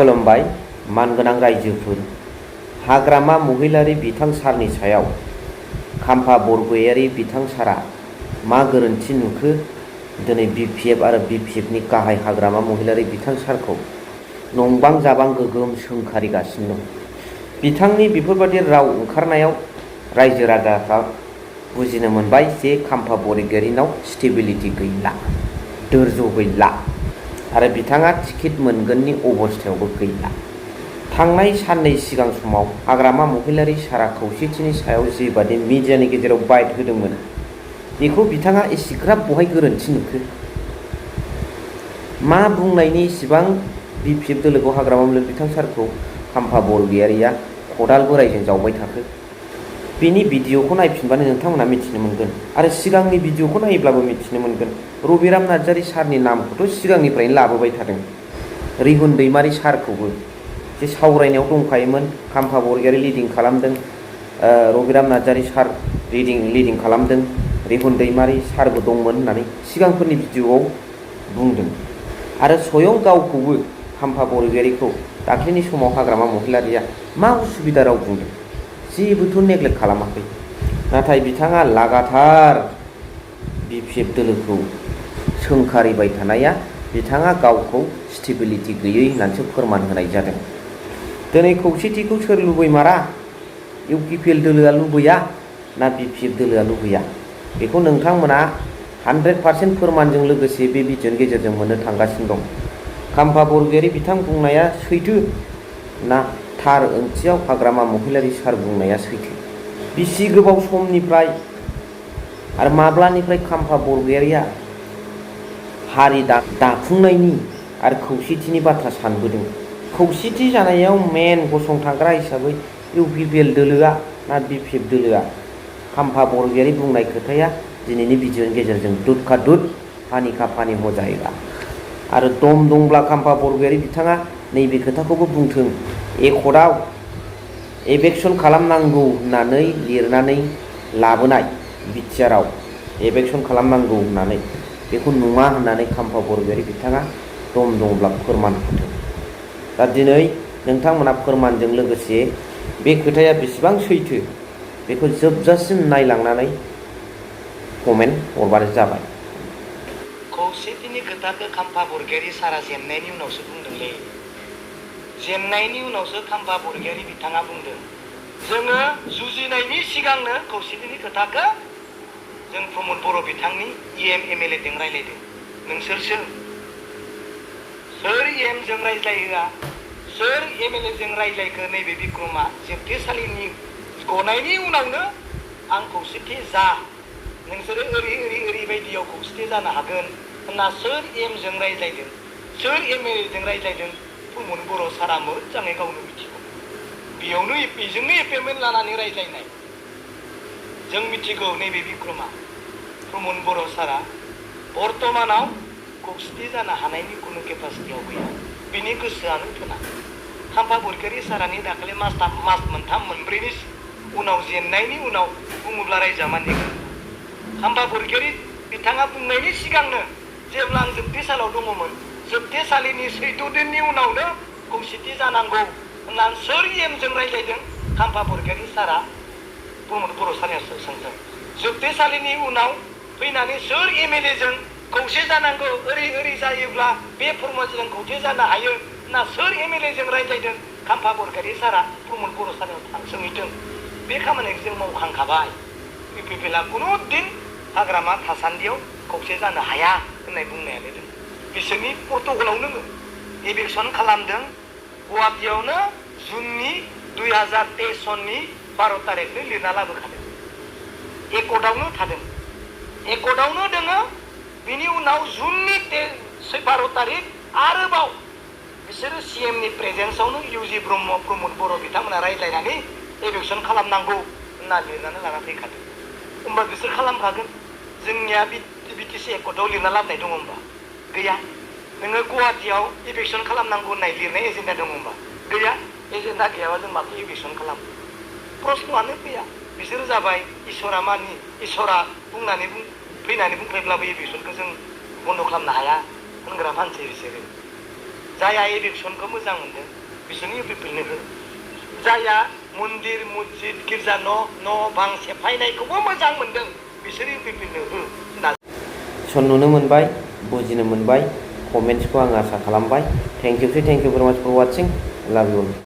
खुलुमबाय मानगोनां रायजोफोर। हाग्रामा महिलारी बिथां सारनि सायाव खाम्फा बरगयारी बिथां सारा मा गोरोन्थि नुखो? दिनै BPF आरो BPFनि गाहाय हाग्रामा महिलारी बिथां सारखौ नंबां जाबां गोगोम सोंखारिगासिनो दं। बिथांनि बेफोरबादि राव ओंखारनायाव रायजो राजाफ्रा बुजिनो मोनबाय जे खाम्फा बरगयारीनाव स्टेबिलिटि गैला, धोर्ज गैला आरो बिथाङा टिकेट मोनगोननि अबस्थायावबो गैला। थांनाय साननै सिगां समाव हाग्रामा महिलारी सारा खौसेथिनि सायाव जेबादि मिडियानि गेजेराव बाइट होदोंमोन, बेखौ बिथाङा एसेग्राब बहाय गोरोन्थि नुखो? मा बुंनायनि इसिबां BPF दोलोखौ हाग्रामा महिलारी बिथां सारखौ खाम्फा बरगयारीया खदाल बोराइजों जावबाय थाखो? बेनि भिडिअखौ नायफिनबानो नोंथांमोना मिथिनो मोनगोन आरो सिगांनि भिडिअखौ नायोब्लाबो मिथिनो मोनगोन। रबिराम नार्जारी सारनि नामखौथ' सिगांनिफ्रायनो लाबोबाय थादों। रिहुन दैमारी सारखौबो जे सावरायनायाव दंखायोमोन, खाम्फा बरगयारी लिडिं खालामदों, रबिराम नार्जारी सार लिडिं खालामदों, रिहुन दैमारी सारबो दंमोन होननानै सिगांफोरनि भिडिअआव बुंदों। आरो स्वयं गावखौबो खाम्फा बरगयारीखौ दाख्लैनि समाव हाग्रामा महिलारीया मा उसुबिदा राव बुंदों, जेबोथ' नेग्लेक्ट खालामाखै। नाथाय बिथाङा लागातार BPF दोलोखौ सोंखारिबाय थानाया बिथाङा गावखौ स्टेबिलिटि गैयै होननानैसो फोरमान होनाय जादों। दिनै खौसेथिखौ सोर लुबैमारा? UPPL दोलोआ लुबैया ना BPF दोलोआ लुबैया? बेखौ नोंथांमोना 100% फोरमानजों लोगोसे बे भिडिअनि गेजेरजों मोननो थांगासिनो दं। खाम्फा बरगयारी बिथां बुंनाया सैथो ना थार ओंथियाव हाग्रामा महिलारी सार बुंनाया सैथो? बिसि गोबाव समनिफ्राय आरो माब्लानिफ्राय खाम्फा बरगयारीया हारि दाफुंनायनि आरो खौसेथिनि बाथ्रा सानबोदों? खौसेथि जानायाव मेन गसंथाग्रा हिसाबै UPPL दोलोआ ना BPF दोलोआ? खाम्फा बरगयारी बुंनाय खोथाया दिनैनि भिडिअनि गेजेरजों दुध का दुध पानी का पानी हो जाएगा। आरो दम दंब्ला खाम्फा बरगयारी बिथाङा नैबे खोथाखौबो बुंथों, एकर्डआव एभेक्सन खालामनांगौ होननानै लिरनानै लाबोनाय, बिटिआरआव एभेक्सन खालामनांगौ होननानै, बेखौ नङा होननानै खाम्फा बरगयारी बिथाङा दम दंब्ला फोरमान होथों। दा दिनै नोंथांमोना फोरमानजों लोगोसे बे खोथाया बेसेबां सैथो बेखौ जोबजासिम नायलांनानै कमेन्ट हरबानो जाबाय। खौसेथिनि खोथाखौ खाम्फा बरगयारी सारा जेननायनि उनावसो बुंदोंलै। जेननायनि उनावसो खाम्फा बरगयारी बिथाङा बुंदों, जोङो जुजिनायनि सिगांनो खौसेथिनि खोथाखौ जों प्रमद बर' बिथांनि MLA जों रायज्लायदों। नोंसोरसो सोर जों रायज्लायहोआ, सोर MLA जों रायज्लायखो? नैबे बिक्रमा जोबथेसालिनि गनायनि उनावनो आं खौसेथि जा, नोंसोरो ओरैबायदियाव खौसेथि जानो हागोन होनना सोर जों रायज्लायदों, सोर MLA जों रायज्लायदों? प्रमद बर' सारा मोजाङै गावनो मिथिगौ। बेयावनो बेजोंनो एपइन्टमेन्ट लानानै रायज्लायनाय। जों मिथिगौ नैबे बिक्रमा प्रमद बर' सारा बर्तमानाव खौसेथि जानो हानायनि खुनु केपासिटियाव गैया। बिनि गोसोआनो थोना। खाम्फा बरगयारी सारानि दाखालि मास मोनथाम मोनब्रैनि उनाव जेननायनि उनाव बुङोब्ला रायजोआ मानिगोन। खाम्फा बरगयारी बिथाङा बुंनायनि सिगांनो जेब्ला आं जोबथेसालियाव दङमोन, जोबथेसालिनि 14 दिननि उनावनो खौसेथि जानांगौ होननानै सोर जों रायज्लायदों? खाम्फा बरगयारी सारा प्रमद बर' सारायासो सोंदों। जोबथेसालिनि उनाव फैनानै सोर MLA जों खौसे जानांगौ, ओरै जायोब्ला बे फर्मुलाजों खौसे जानो हायो होनना सोर MLA जों रायज्लायदों? खाम्फा बरगयारी सारा प्रमद बर' सारायाव सोंहैदों। बे खामानिखौ जों मावखांखाबाय। UPPLआ खुनु दिन हाग्रामा थासान्दियाव खौसे जानो हाया होननाय बुंनायानो दं। बिसोरनि प्रट'कलाव नोङो एभेक्सन खालामदों। गुवाहाटीयावनो जुननि 2023 सननि 12 तारिखनो लिरना लाबोखादों। एकर्डआवनो थादों, एकर्डआवनो दोङो। बिनि उनाव जुननि 12 तारिख आरोबाव बिसोरो CMनि प्रेजेन्सआवनो UG ब्रह्म, प्रमद बर' बिथांमोना रायज्लायनानै एभेक्सन खालामनांगौ होनना लिरनानै लाना फैखादों। होमबा बिसोर खालामखागोन। जोंनिया BTC एकर्डआव लिरना लाबोनाय दङ होमबा? गैया। नोङो गुवाहाटीयाव एभेक्सन खालामनांगौ होननाय लिरनाय एजेन्डा दङ होमबा? गैया। एजेन्डा गैयाबा जों माखौ एभेक्सन खालामो? प्रश्नआनो फैया। बिसोरो जाबाय इसोरा मानि, इसोरा बुंनानै फैनानै बुंफैब्लाबो एभेक्सनखौ जों बन्द' खालामनो हाया होनग्रा मानसि बिसोरो। जायहा इलेक्सनखौ मोजां मोनदों बिसोरनो इउ पि पि एल नो हो। जायहा मन्दिर मस्जिद गिर्जा न' बां सेफायनायखौबो मोजां मोनदों बिसोर इउ पि पि एल नो हो। नुनो मोनबाय, बुजिनो मोनबाय, कमेन्ट्सखौ आं आसा खालामबाय। थेंक इउ भेरि माच फर वाचिं। लाभ इउ।